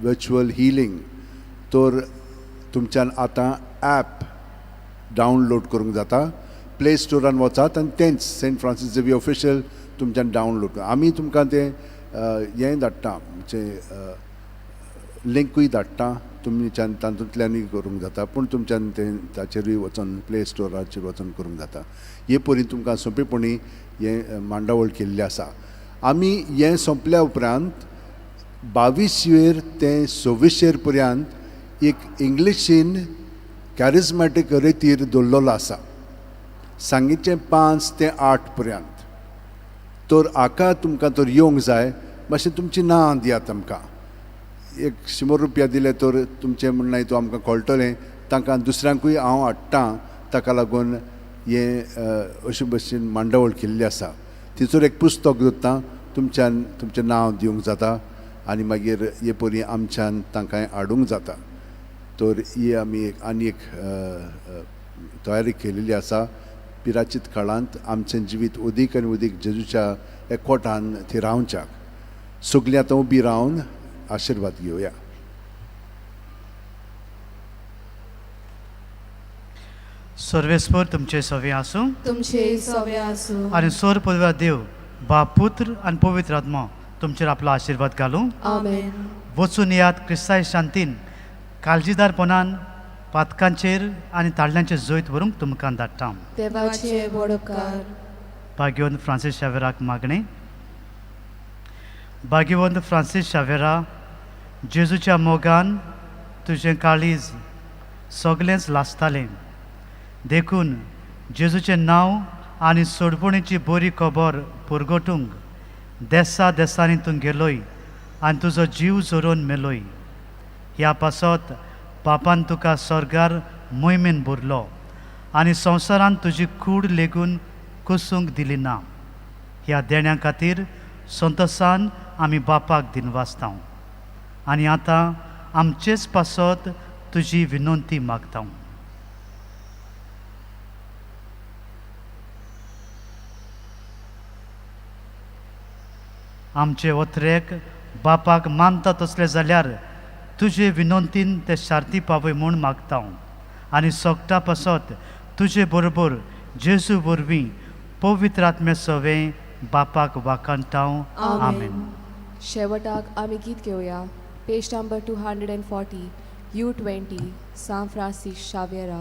वर्च्युअल हिलींग. तर तुमच्यान आतां ॲप डावनलोड करूंक जाता, प्ले स्टोरान वचात आनी तेंच सेंट फ्रांसीस झेवियर ऑफिशियल तुमच्यान डावनलोड कर. आमी तुमकां तें हें धाडटा, म्हणजे लिंकूय धाडटा, तुमच्यान तातूंतल्यानूय करूंक जाता, पूण तुमच्यान तें ताचेरूय वचोन प्ले स्टोराचेर वचोन करूंक जाता. हे परी तुमकां सोंपेपणी हें मांडावळ केल्ली आसा. आमी हें सोंपल्या उपरांत 22 ते 26 पर्यंत एक इंग्लिशीन कॅरिजमॅटीक रेतीर दवरलेलो आसा सांगीचें 5 ते 8 पर्यंत. तर हाका तुमकां तर येवंक जाय, मातशें तुमचीं नांवां दियात आमकां. एक 100 रुपया दिले तर तुमचें म्हणणें तूं आमकां कळटलें, तांकां दुसऱ्यांकूय हांव हाडटा. ताका लागून हें अशे भशेन मांडावळ केल्ली आसा. थंयसर एक पुस्तक दवरता, तुमच्यान तुमचें नांव दिवंक जाता आनी मागीर हे परी आमच्यान तांकां हाडूंक जाता. तर ही आमी एक आनी एक तयारी केलेली आसा. पिराचीत काळांत आमचें जिवीत अदीक आनी अदीक जेजूच्या एकवटान थंय रावच्याक सगळीं आतां उबी रावन आशिर्वाद घेवया. सर्वेस्पर तुमचे सवे आसूं, तुमचे सवे आसूं. आनी सोर पदव्या देव बाप पुत्र आनी पवित्र आत्मा तुमचेर आपलो आशिर्वाद घालूं. आमेन. वचून येयात क्रिस्ताय शांतीन काळजीदारपणान पातकांचेर आनी ताळ्यांचेर जैत व्हरूंक तुमकां धाडटा. देवाचे व्हड उपकार. भाग्यवंत फ्रांसीस शावेराक मागणें. भाग्यवंत फ्रांसीस शावेरा, जेजूच्या मोगान तुजें काळीज सगळेंच लासतालें, देखून जेजूचें नांव आनी सोडपणीची बरी खबर पुरगटूंक देसा देसांनी तूं गेलोय आनी तुजो जीव झरोवन मेलोय. ह्या पासत बापान तुका स्वर्गार मोहिमेन भरलो आनी संवसारांत तुजी कूड लेगून कोसूंक दिली ना. ह्या देण्या खातीर संतोसान आमी बापाक दिनवासता आनी आतां आमचेच पासत तुजी विनंती मागता. आमचे ओत्रेक बापाक मानता तसले जाल्यार तुजे विनंतीन ते शार्ती पावय म्हूण मागता आनी सोगटा पासत तुजे बरोबर जेजू वरवीं पवित्र आत्मे सवें बापाक वाखाणटा. आमेन. शेवटाक आमी गीत घेवया. Page number 240, U20, San Francis Xaviera.